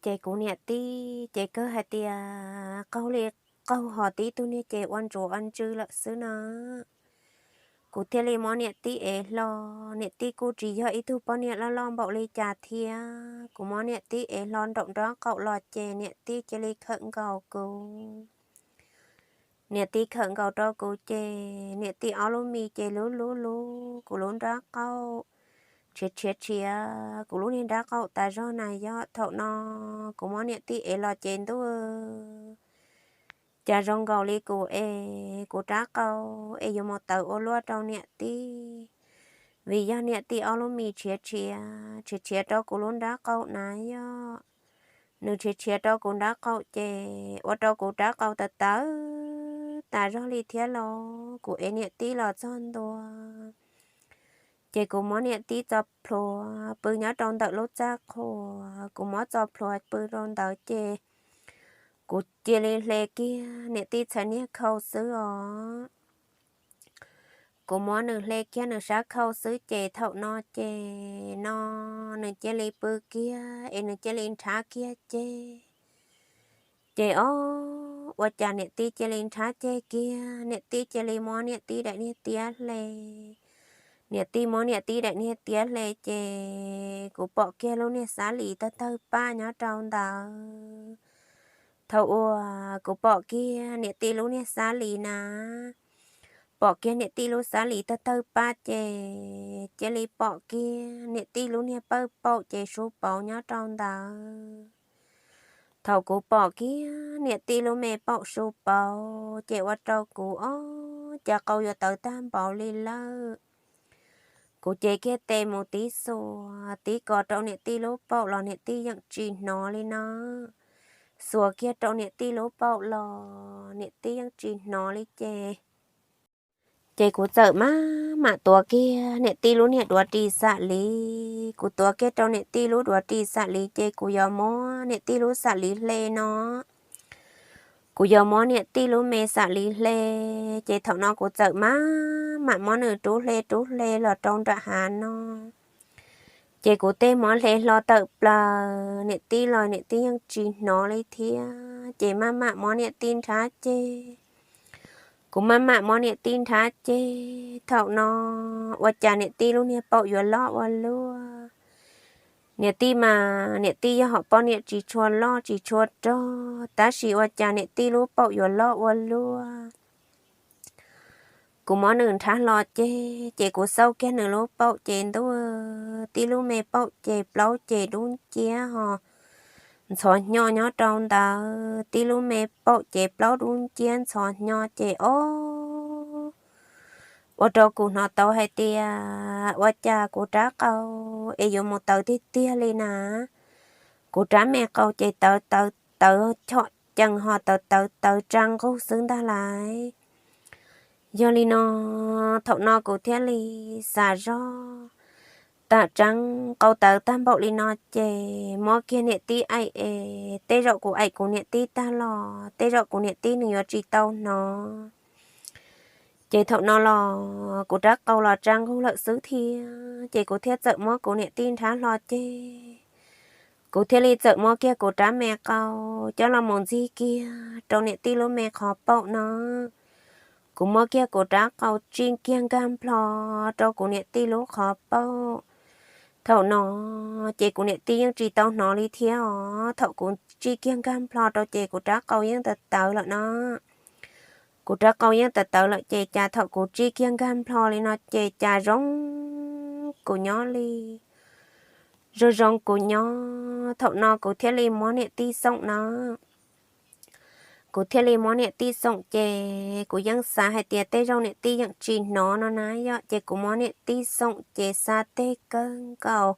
Ces kuv niam tij ces kawg hais tias qaug li qaug ho tib tug niag ces ua ntsuav ua ntsw lawm xwb no. Kuv thiaj li muab niam tij ev hlo, niam tij kuj tsis yog ib tug poj niam loj loj npaum li cas thiab. Kuv muab niam tij ev hlo nraum nraub qaum los ces niam tij cia li khawm nkaus kuv. Niam tij khawm nkaus rau kuv ces niam tij ob lub mis ces lub lub lub kuv lub nraub qaum, tshiav tshiav tshiav kuv lub niag nraub qaum tas zog na yog. Thaum no kuv muab niam tij ev los ces ntuj, cas zoo nkaus li kuv es kuv rab qau es yuav mus tawv ua luaj rau niam tij, vim yog niam tij ob lub mis tshiav tshiav tshiav tshiav rau kuv lub nraub qaum na yog. Nws tshiav tshiav rau kuv nraub qaum ces ua rau kuv rab qau tawv tawv tas zog li thiab los kuv ev niam tij los txog ntua ces kuv muab niam tij txo plhuav pw nyob rau ntawm lub txaj qhua. Kuv muab txo plhuav pw rau ntawd ces kuv cia li hle kiag niam tij txhais niag khau xwb os. Kuv muab nws hle kiag nws sab khau xwb ces thaum no ces no nws cia li pw kiag es nws cia li nrhab kiag ceg. Ces ob, ua cas niam tij cia li nrhab ceg kiag, niam tij cia li muab niam tij daim niag tiab hle. Niam tij muab niam tij daim niag tiab hle ces kuv pom kiag lub niag xab lis tawg tawg paj nyob rau ntawd. Thaum uas kuv pom kiag niam tij lub niag xab lis na, pom kiag niam tij lub xab lis tawg tawg paj ces cia li pom kiag niam tij lub niag pawj paum ces su pauv nyob rau ntawd. Thaum kuv pom kiag niam tij lub me paum su pauv ces ua rau kuv ob, cas qau yuav tawv tag npaum li lawm. Kuv cev kiag tes mus tib xuas tib kos rau niam tij lub paum los niam tij yeej tsis hnov li no. Xuas kiag rau niam tij lub paum los niam tij yeej tsis hnov li ces ces kuv txawm mam mam tuav kiag niam tij lub niag duav ris xam liv. Kuv tuav kiag rau niam tij lub duav ris xam liv ces kuv yuav muab niam tij lub xam liv hle no. Kuv yuav muab niam tij lub me xam liv hle, ces thaum no kuv txawm mam mam muab nws rub hle rub hle los rau nram hav no. Ces kuv tej muab hle hlo tawm plaws, niam tij los niam tij yeej tsis hnov li thiab, ces maj mam muab niam tij nrhab ceg. Kuv maj mam muab niam tij nrhab ceg, thaum no ua cas niam tij lub niag paum yuav loj ua luaj. Niam tij mas niam tij yog hom poj niam tsis tshua loj tsis tshua rog, tab sis ua cas niam tij lub paum yuav loj ua luaj. Kuv muab nws nrhab hlo ceg, ces kuv xauj kiag nws lub paum ces ntuj, tib lub me paum ces plaub ces dub nciab ho ntxhov hnyo nyob rau ntawd, tib lub me paum ces plaub dub nciab ntxhov hnyo ces ob, ua rau kuv hnov tau hais tias ua cas kuv rab qau es yuav mus tawv tiag tiag li na. Kuv rab me qau ces tawv tawv tawv chom cees ho tawv tawv tawv tsa nqug xwb ntag lauj. Yog li no, thaum no kuv thiaj li xav zog, tam tseeb qau tawv tag npaum li no ces muab kiag niam tij aim es tej zaum kuv aim kuv niam tij tag los tej zaum kuv niam tij nws yuav tsis tau hnov. Ces thaum no los kuv rab qau los tsa nqug lawm xwb thiab, ces kuv thiaj txawm muab kuv niam tij nrhab hlo ceg. Kuv thiaj li txawm muab kiag kuv rab me qau coj los mus ntxig kiag rau niam tij lub me qhov paum no. Kuv muab kiag kuv rab qau tsij kiag nkag nplho rau kuv niam tij lub qhov paum. Thaum no ces kuv niam tij yeej tsis tau hnov li thiab os. Thaum kuv tsij kiag nkag nplho rau ces kuv rab qau yeej tawv tawv lawm no. Kuv rab qau yeej tawv tawv lawm ces cas thaum kuv tsij kiag nkag nplho li no ces cas zoo kuv nyob li, zoo zoo kuv nyob. Thaum no kuv thiaj li muab niam tij xoom no. Kuv thiaj li muab niam tij xoom ces kuv yeej xav hais tias tej zaum niam tij yeej tsis hnov no na yom, ces kuv muab niam tij xoom ces xa teg kawg nkaus,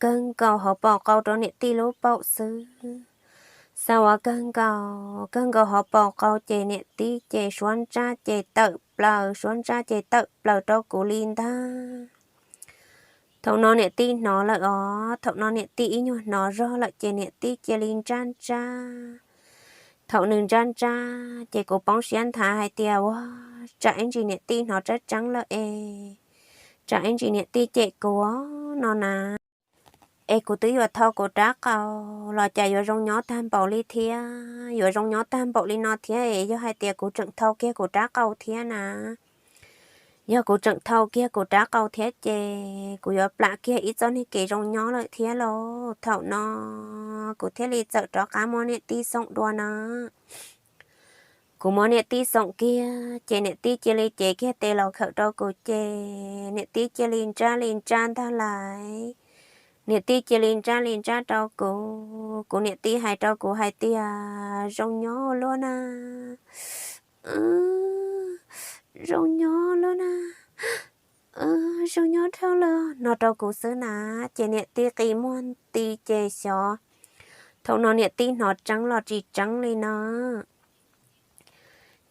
kawg nkaus hauv paus qau rau niam tij lub paum xwb. Xa ua kawg nkaus kawg nkaus hauv paus qau ces niam tij ces suab ntsaj ces tawm plaws, suab ntsaj ces tawm plaws rau kuv li ntag. Thaum no niam tij hnov lawm os, thaum no niam tij ib nyuag hnov zog lawm ces niam tij cia li ntsaj ntsaj. Thaum nws ntsaj ntsaj ces kuv poob siab nthav hais tias ua, tsam ib ntsis niam tij hnov tseeb tseeb lawm es, tsam ib ntsis niam tij cem kuv no na. Es kuv twb yuav thau kuv rab qau los cas yuav zoo nyob tag npaum li thiab, yuav zoo nyob tag npaum li no thiab es yog hais tias kuv tseem thau kiag kuv rab qau thiab na, yog kuv tseem thau kiag kuv rab qau thiab ces kuv yuav plam kiag ib txoj niag kev zoo nyob lawm thiab lauj. Thaum no kuv thiaj li txawm rov qab muab niam tij xoom dua na. Kuv muab niam tij xoom kiag ces niam tij cia li cev kiag tes los khawm rau kuv ces niam tij cia li ntsaj li ntsaj ntag lais. Niam tij cia li ntsaj li ntsaj rau kuv, kuv niam tij hais rau kuv hais tias, zoo nyob luaj na, zoo nyob luaj na, zoo nyob dhau lawm no rau kuv xwb na. Ces niam tij qi muag nti ces xyov thaum no niam tij hnov tseeb los tsis tseeb li no.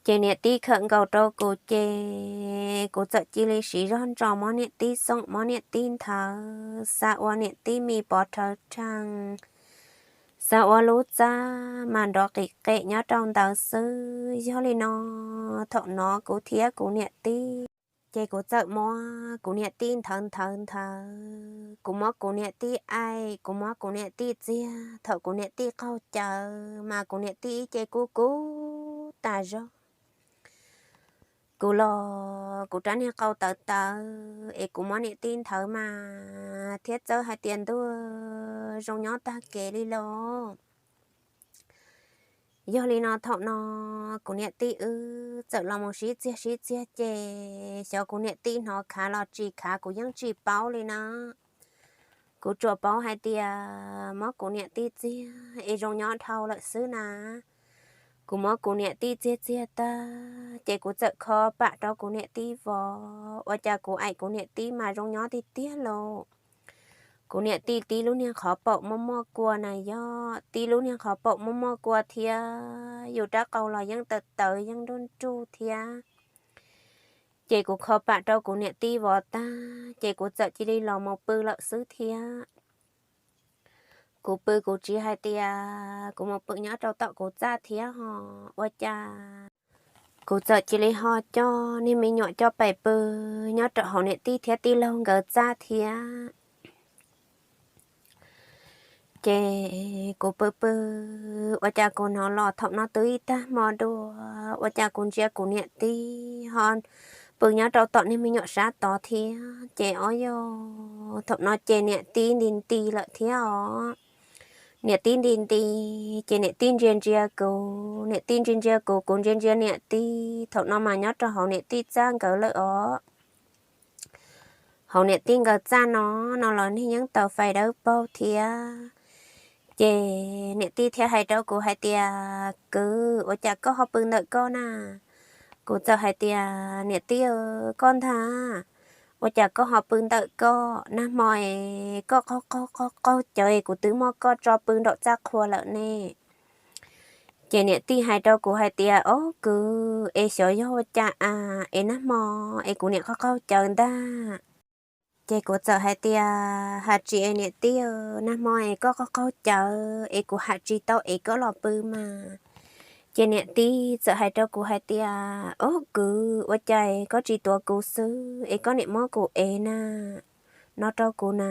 Ces niam tij khawm nkaus rau kuv ces kuv txawm cia li siv zog ntsos muab niam tij xoom muab niam tij nthawv, xav ua niam tij me pov rhawv rhees, xav ua lub txaj mas nrov qim qem nyob rau ntawd xwb. Yog li no thaum no kuv thiab kuv niam tij, ces kuv txawm muab kuv niam tij nthawv nthawv nthawv, kuv muab kuv niam tij aim, kuv muab kuv niam tij txiag. Thaum kuv niam tij qaug cawv mas kuv niam tij ib ce kub kub tas zog. Kuv los kuv rab niag qau tawv tawv es kuv muab niam tij nthawv mas thiab txawb hais tias ntuj zoo nyob tag kev li lauj. Yog li no thaum no kuv niam tij wb txawm los mus sib txiag sib txiag ces xyov kuv niam tij hnov khav los tsis khav kuv yeej tsis paub li na. Kuv tsuas paub hais tias muab kuv niam tij txiag es zoo nyob dhau lawm xwb na. Kuv muab kuv niam tij txiag txiag tag ces kuv txawm kho pam rau kuv niam tij vov, ua cas kuv aim kuv niam tij mas zoo nyob tiag tiag lauj. Kuv niam tij tib lub niag qhov paum muaj muaj kua na yog, tib lub niag qhov paum muaj muaj kua thiab yus rab qau los yeej tawv tawv yeej nruj nruj thiab. Ces kuv kho pam rau kuv niam tij vov tag ces kuv txawm cia li los mus pw lawm xwb thiab. Kuv pw kuv tsis hais tias kuv mus pw nyob rau tom kuv txaj thiab ho, ua cas kuv txawm cia li ho coj niag me nyuam coj pais pw nyob rau hauv niam tij thiab tij laug nkawd txaj thiab. Ces kuv pw pw, ua cas kuv hnov los thaum no twb ib tag hmo dua, ua cas kuv ntsia kuv niam tij ho pw nyob rau tom niag me nyuam sab tod thiab. Ces ob yog thaum no ces niam tij nti nti lawm thiab os. Niam tij nti nti, ces niam tij ntsia ntsia kuv, niam tij ntsia ntsia kuv, kuv ntsia ntsia niam tij. Thaum no mas nyob rau hauv niam tij txaj nkawd lawm os. Hauv niam tij nkawd txaj no, no los niag yeeb taws fais dawb paug thiab. Ces niam tij thiaj hais rau kuv hais tias, kwv, ua cas koj ho pw ntawm koj na? Kuv txawm hais tias, niam tij, koj ntag, ua cas koj ho pw ntawm koj? Nag hmo es koj qaug qaug qaug qaug cawv es kuv twb muab koj tso pw nraum txaj qhua lawm ne. Ces niam tij hais rau kuv hais tias, ob kwv, es xyov yog ua cas a, es nag hmo es kuv niam qaug qaug cawv ntag. Ces kuv txawm hais tias, hais tsis es niam tij, nag hmo es koj qaug qaug cawv es kuv hais tsis tau es koj los pw mas. Ces niam tij txawm hais rau kuv hais tias, ob kwv, ua cas koj tsis tuav kuv xwb es koj niam muab kuv ev na, no rau kuv na.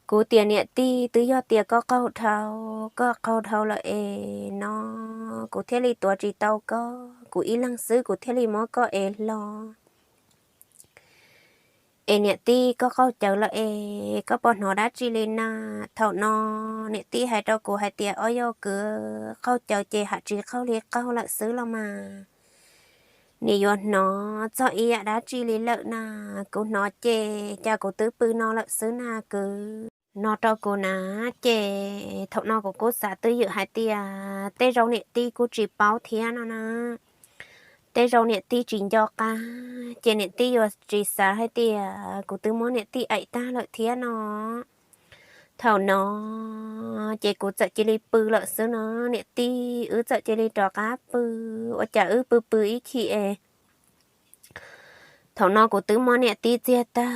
Kuv tias, niam tij, twb yog tias koj qaug dhau, koj qaug dhau lawm es no, kuv thiaj li tuav tsis tau koj, kuv ib leeg xwb kuv thiaj li muab koj ev hlo. Es niam tij, koj qaug cawv lawm es koj puas hnov dab tsi li na? Thaum no niam tij hais rau kuv hais tias, ob yog kwv, qaug cawv ces hais tsis qaug li qaug lawm xwb los mas, nim yuav hnov txog ib yam dab tsi li lawm na. Kuv hnov ces cas kuv twb pw no lawm xwb na kwv, no rau kuv na. Ces thaum no kuv kuj xav twj ywm hais tias tej zaum niam tij kuj tsis paub thiab no na, tej zaum niam tij tsis nco qab, ces niam tij yuav tsis xav hais tias kuv twb muab niam tij aim tag lawm thiab no. Thaum no ces kuv txawm cia li pw lawm xwb no, niam tij wb txawm cia li rov qab pw, ua cas wb pw pw ib chim es thaum no kuv twb muab niam tij txiag tag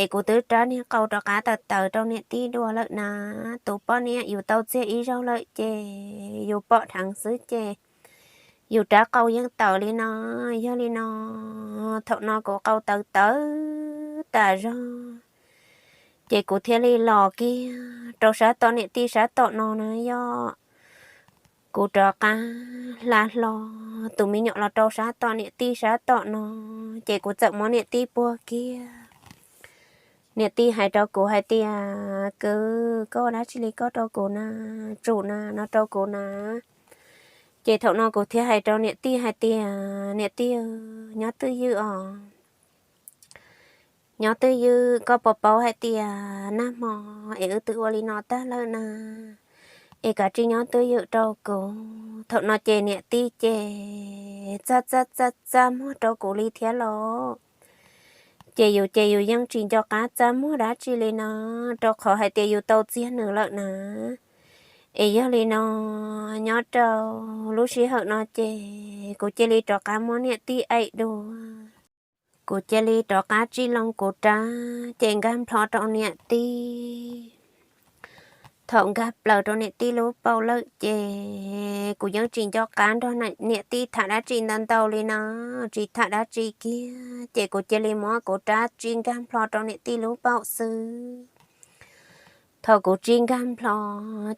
es kuv twb rab niag qau rov qab tawv tawv rau niam tij dua lawm na. Tus poj niam yus tau txiag ib zaug lawm ces yus pom dheev xwb ces yus rab qau yeej tawv li no. Yog li no thaum no kuv qau tawv tawv tas zog, Ces kuv thiaj li los kiag rau sab tom niam tij sab tom no na yog. Kuv rov qab hla hlo tus me nyuam los rau sab tom niam tij sab tom no, ces kuv txawm muab niam tij puag kiag. Niam tij hais rau kuv hais tias, Kwv, koj ua dab tsi li koj rau kuv na, tsum na, no rau kuv na. Ces thaum no kuv thiaj hais rau niam tij hais tias, Niam tij, nyob twj ywm os. Nyob twj ywm, koj puas paub hais tias nag hmo es wb twb ua li no tag lawm na, es kav tsij nyob twj ywm rau kuv. Thaum no ces niam tij ces txaj txaj txaj txaj muag rau kuv li thiab los. Ces yus ces yus yeej tsis nco qab txaj muag dab tsi li no, rau qhov hais tias yus tau txiag nws lawm na. Es yog li no, nyob rau lub sij hawm no ces kuv cia li rov qab muab niam tij aim dua. Kuv cia li rov qab tsij loo kuv rab ces nkag nplho rau niam tij. Thaum nkag plaws rau niam tij lub paum lawm ces kuv yeej tsis nco qab nrog niam tij tham dab tsi ntau ntau li no, tsis tham dab tsi kiag ces kuv cia li muab kuv rab tsij nkag nplho rau niam tij lub paum xwb. Thaum kuv tsij nkag nplho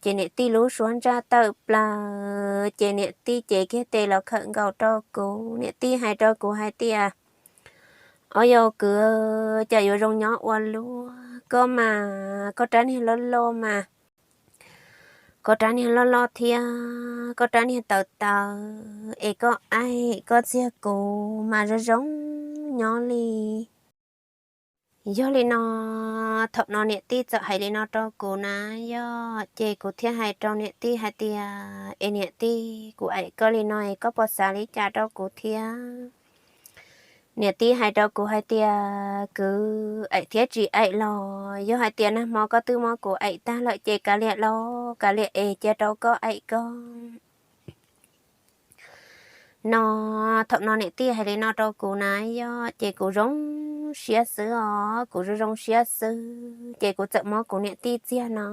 ces niam tij lub suab ntsaj tawm plaws ces niam tij cev kiag tes los khawm nkaus rau kuv. Niam tij hais rau kuv hais tias, Ob yau kwv, cas yuav zoo nyob ua luaj, koj mas koj rab niag loj loj mas, koj rab niag loj loj thiab koj rab niag tawv tawv es koj aim koj txiag kuv mas zoo zoo nyob li. Yog li no, thaum no niam tij txawm hais li no rau kuv na yog, ces kuv thiaj hais rau niam tij hais tias, Es niam tij, kuv aim koj li no es koj puas xav li cas rau kuv thiab? Niam tij hais rau kuv hais tias, Kwv, aim thiab tsis aim los yog hais tias nag hmo koj twb muab kuv aim tag lawm ces kav liam los kav liam es cia rau koj aim koj no. Thaum no niam tij hais li no rau kuv na yog, ces kuv zoo siab xwb os, kuv zoo zoo siab xwb ces kuv txawm muab kuv niam tij txiag no.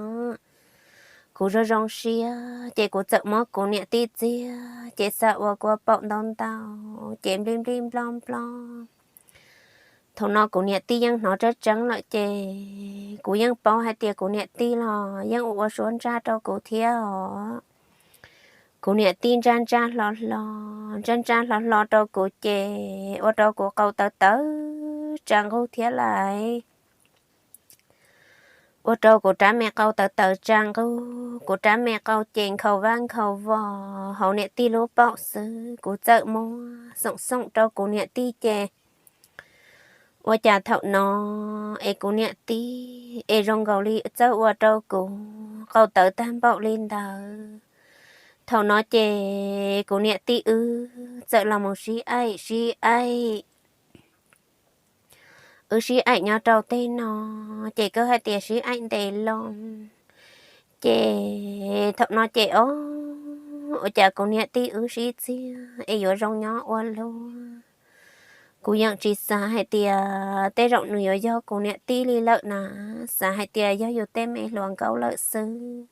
Kuv zoo zoo siab ces kuv txawm muab kuv niam tij txiag ces xa ua kua paum ntau ntau ces nplij nplij nploj nploj. Thaum no kuv niam tij yeej hnov tseeb tseeb lawm ces kuv yeej paub hais tias kuv niam tij los yeej ua ua suab ntsaj rau kuv thiab os. Kuv niam tij ntsaj ntsaj hlo hlo, ntsaj ntsaj hlo hlo rau kuv ces ua rau kuv qau tawv tawv tsa nqug thiab lais. Ua rau kuv rab me qau tawv tawv tsa nqug, kuv rab me qau ces nkhaus vaj nkhaus vos hauv niam tij lub paum xwb. Kuv txawm muab xoom xoom rau kuv niam tij ces ua cas thaum no es kuv niam tij es zoo nkaus li txawj ua rau kuv qau tawv tag npaum li ntawd. Thaum no ces kuv niam tij wb txawm los mus sib aim sib aim. Wb sib aim nyob rau tej no ces kawg hais tias sib aim ntev loo. Ces thaum no ces ob, ua cas kuv niam tij wb sib txiag es yuav zoo nyob ua luaj. Kuv yeej tsis xav hais tias tej zaum nws yuav yog kuv niam tij li lawm na, xav hais tias yog yus tej me hluas nkauj lawm xwb.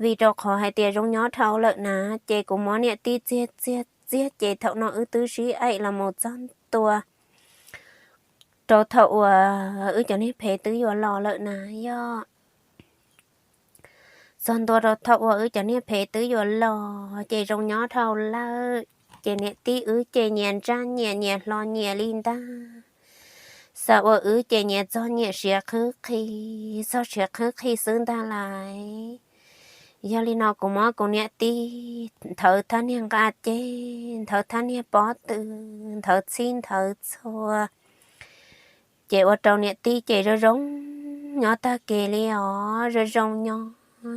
Vim rau qhov hais tias zoo nyob dhau lawm na, ces kuv muab niam tij txiag txiag txiag ces thaum no wb twb sib aim los mus txog ntua rau thaum uas wb cov niag phem twb yuav los lawm na yog. Txog ntua rau thaum uas wb cov niag phem twb yuav los ces zoo nyob dhau lawm, ces niam tij wb ces nyias ntsaj nyias nyias hlo nyias li ntag. Xav ua wb ces nyias txog nyias siav qhwb qhi, txog siav qhwb qhi xwb ntag lais. Yog li no kuv muab kuv niam tij nthawv thaj niag nqa ceg, nthawv thaj niag pob tw, nthawv txhij nthawv txhua, ces ua rau niam tij ces zoo zoo nyob tag kev li os, zoo zoo nyob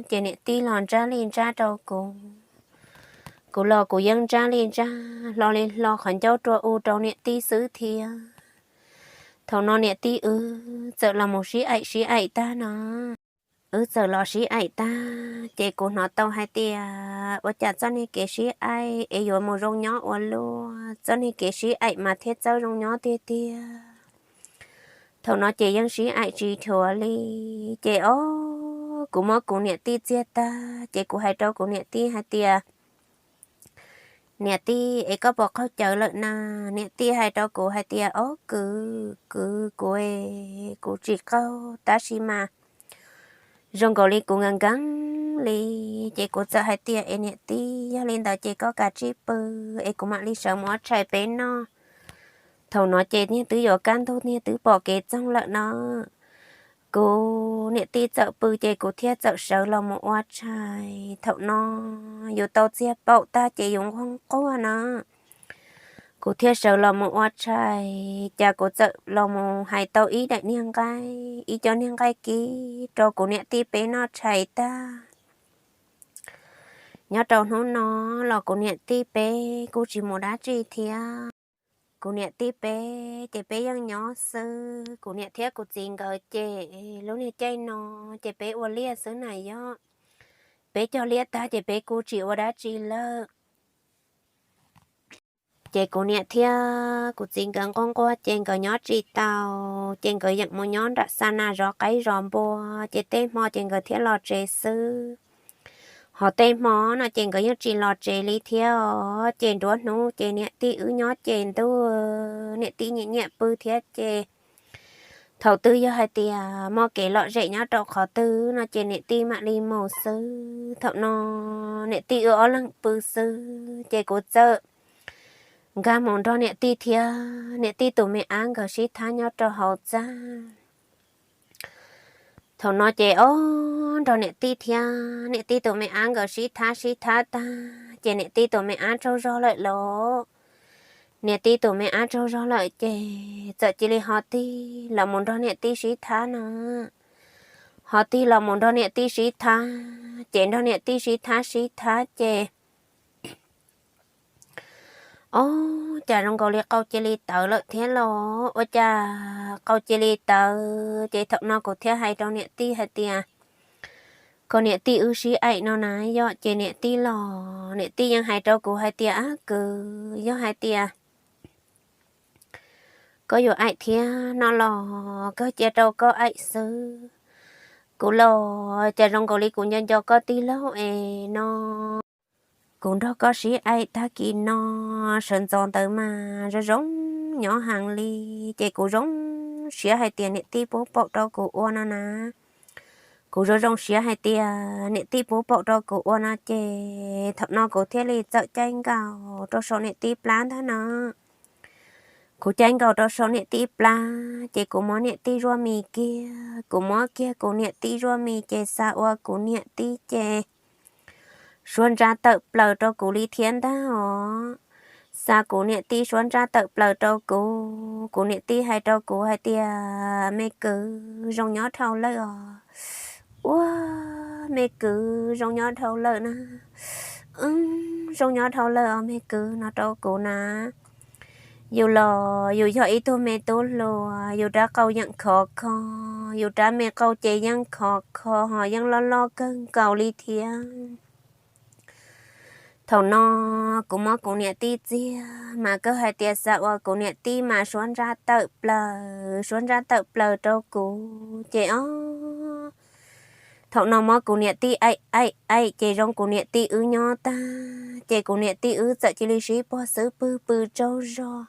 ces niam tij los ntsaj li ntsaj rau kuv. Kuv los kuv yeej ntsaj li ntsaj, hlo li hlo qhov ncauj rua u rau niam tij xwb thiab. Thaum no niam tij wb txawm los mus sib aim sib aim tag no. Wb txawm los sib aim tag ces kuv hnov tau hais tias ua cas txoj niag kev sib aim es yuav mus zoo nyob ua luaj, txoj niag kev sib aim mas thiaj txawj zoo nyob tiag tiag. Thaum no ces yeej sib aim tsis dhuav li. Ces ob, kuv muab kuv niam tij txiag tag ces kuv hais rau kuv niam tij hais tias, Niam tij, es koj puas qaug cawv lawm na? Niam tij hais rau kuv hais tias, Ob kwv, kwv, kuv, kuv tsis qaug, tab sis mas zoo nkaus li kuv nkees nkees li. Ces kuv txawm hais tias, Es niam tij, yog li ntawd ces koj kav tsij pw, es kuv mam li sawv mus ua tshais peb noj. Thaum no ces niag twb yuav kaj ntug, niag twb pom kev txoog lawm no. Kuv niam tij txawm pw ces kuv thiaj txawm sawv los mus ua tshais. Thaum no yus tau txiag paum tag ces yus nquag nquag na. Kuv thiaj sawv los mus ua tshais, ces kuv txawm los mus hais tau ib daim niag nqaij, ib co niag nqaij kib rau kuv niam tij peb noj tshais tag. Nyob rau hnub no los kuv niam tij peb kuj tsis mus dab tsi thiab. Kuv niam tij peb ces peb yeej nyob xwb. Kuv niam thiab kuv txiv nkawd ces lub niag caij no ces peb ua liaj xwb na yog. Peb cog liaj tag ces peb kuj tsis ua dab tsi lawm. Ces kuv niam thiab kuv txiv nkawd nquag nquag ces nkawd nyob tsis tau, ces nkawd yeem mus nyob nram xa nas zov qaib zov npua, ces tej hmo ces nkawd thiaj los tsev xwb. Hos tej hmo no ces nkawd yeej tsis los tsev li thiab os. Ces nruab hnub ces niam tij wb nyob ces ntuj, niam tij nyiam nyiam pw thiab ces thaum twg yog hais tias muaj kev lom zem nyob rau qhov twg no ces niam tij mam li mus xwb. Thaum no niam tij wb ob leeg pw xwb, ces kuv txawm nkag mus nrog niam tij thiab niam tij tus me ab nkawd sib thab nyob rau hauv txaj. Thaum no ces ob nrog niam tij thiab niam tij tus me ab nkawd sib thab sib thab tag ces niam tij tus me ab tsaug zog lawm los. Niam tij tus me ab tsaug zog lawm ces txawm cia li ho tig los mus nrog niam tij sib thab na. Ho tig los mus nrog niam tij sib thab ces nrog niam tij sib thab sib thab ces ob, cas zoo nkaus li qau cia li tawv lawm thiab los, ua cas qau cia li tawv. Ces thaum no kuv thiaj hais rau niam tij hais tias, Koj niam tij wb sib aim no na yog. Ces niam tij los niam tij yeej hais rau kuv hais tias, Ab kwv, yog hais tias koj yuav aim thiab no los kawg cia rau koj aim xwb. Kuv los cas zoo nkaus li kuv nco nco koj tij laug es no kuv nrog koj sib aim tag kis no sawv ntxov ntawd mas zoo zoo nyob heev li. Ces kuv zoo siab hais tias niam tij pub paum rau kuv ua no na. Kuv zoo zoo siab hais tias niam tij pub paum rau kuv ua no ces thaum no kuv thiaj li txawm caij nkaus rau saum niam tij plab ntag no. Kuv caij nkaus rau saum niam tij plab ces kuv muab niam tij zuaj mis kiag, kuv muab kiag kuv niam tij zuaj mis ces xa ua kuv niam tij ces suab ntsab tawm plaws rau kuv li thiab ntag os. Xa kuv niam tij suab ntsab tawm plaws rau kuv, kuv niam tij hais rau kuv hais tias, Me kwv, zoo nyob dhau lawm os. Ua, me kwv, zoo nyob dhau lawm na. Zoo nyob dhau lawm os me kwv, no rau kuv na. Yus los yus yog ib tug me tub hluas, yus rab qau yeej khov kho, yus rab me qau ces yeej khov kho ho yeej loj loj kawg nkaus li thiab. Thaum no kuv muab kuv niam tij txiag mas kawg hais tias xa ua kuv niam tij mas suab ntsab tawm plaws, suab ntsab tawm plaws rau kuv ces ob, thaum no muab kuv niam tij aim aim aim ces zoo kuv niam tij wb nyob tag ces kuv niam tij wb txawm cia li sib puag xwb pw pw tsaug zog.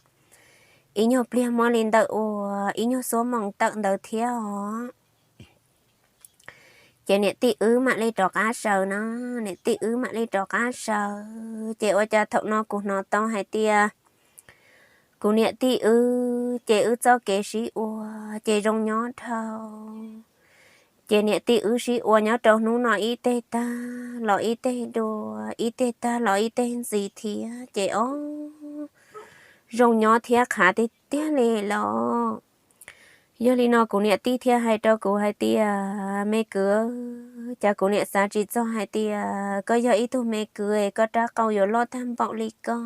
Ib nyuag pliag muab li ntawm uas ib nyuag xuab moos tawm ntawd thiab os. Ces niam tij wb mam li rov qab sawv na, niam tij wb mam li rov qab sawv ces ua cas thaum no kuv hnov tau hais tias kuv niam tij wb ces wb txoj kev sib ua ces zoo nyob dhau. Ces niam tij wb sib ua nyob rau hnub no ib teg tag los ib teg dua, ib teg tag los ib teg ntxiv thiab ces ob, zoo nyob thiab qhav tiag tiag li los. Yog li no kuv niam tij thiaj hais rau kuv hais tias, Me kwv, cas kuv niam xav tsis txog hais tias koj yog ib tug me kwv es koj rab qau yuav loj tag npaum li koj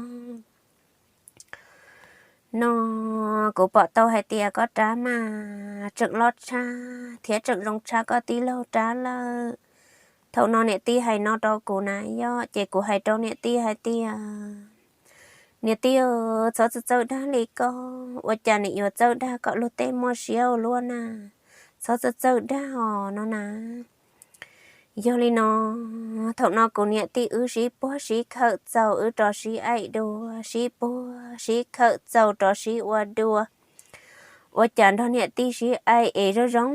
no. Kuv pom tau hais tias koj rab mas tseem loj tshaj thiab tseem zoo tshaj koj tij laug rab lawm. Thaum no niam tij hais no rau kuv na yom, ces kuv hais rau niam tij hais tias, Niam tij, txhob txawj txawj dag li koj, ua cas nim yuav txawj dag kom luag tej muaj siab ua luaj na, txhob txawj txawj dag os no na. Yog li no, thaum no kuv niam tij wb sib puag sib khawm txaus, wb rov sib aim dua, sib puag sib khawm txaus rov sib ua dua. Ua cas nrog niam tij sib aim es zoo zoo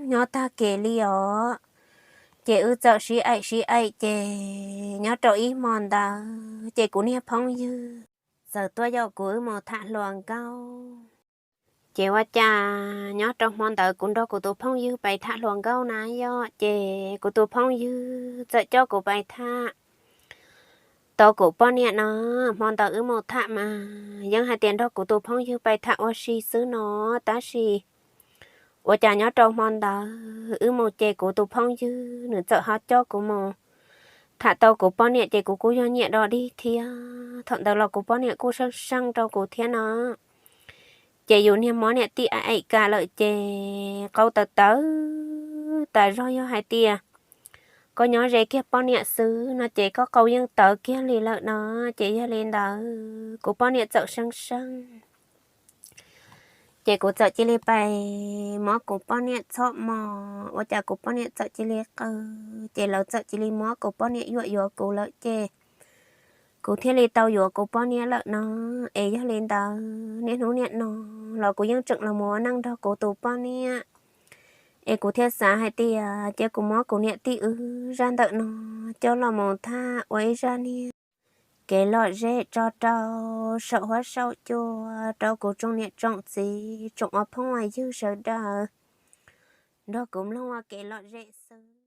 nyob tag kev li os. Ces wb txawm sib aim sib aim ces nyob rau ib hmo ntawd ces kuv niag phooj ywg txawm tuaj yaum kuv wb mus tham hluas nkauj. Ces ua cas nyob rau hmo ntawd kuv nrog kuv tus phooj ywg pais tham hluas nkauj na yom, ces kuv tus phooj ywg txawm coj kuv pais tham tau kuv poj niam no. Hmo ntawd wb mus tham mas yeej hais tias nrog kuv tus phooj ywg pais tham ua si xwb no, tab sis ua cas nyob rau hmo ntawd wb mus ces kuv tus phooj ywg nws txawm ho coj kuv mus tham tau kuv poj niam ces kuv kuj yog nyiam dog dig thiab. Thaum ntawd los kuv poj niam kuj seej seej rau kuv thiab no. Ces yus niag muab niam tij aim aim kas lawm ces qau tawv tawv tas zog, yog hais tias koj nyob ze kiag poj niam xwb no ces koj qau yeej tawv kiag li lawm no. Ces yog li ntawd kuv poj niam txawm seej seej ces kuv txawm cia li pais muab kuv poj niam txhom mos, ua cas kuv poj niam txawm cia li qw, ces lawv txawm cia li muab kuv poj niam yuam yuav kuv lawm ces kuv thiaj li tau yuav kuv poj niam lawm no. Es yog li ntawd niaj hnub niaj no los kuv yeej tseem los mus ua neej nrog kuv tus poj niam. Es kuv thiaj xav hais tias cia kuv muab kuv niam tij wb zaj ntawm no coj los mus tham ua ib zaj niag kev lom zem tso rau saum huab saum cua rau kuv tsoom niam tsoom txiv tsoom ua phooj ua ywg sawv daws nrog kuv mloog ua kev lom zem xwb.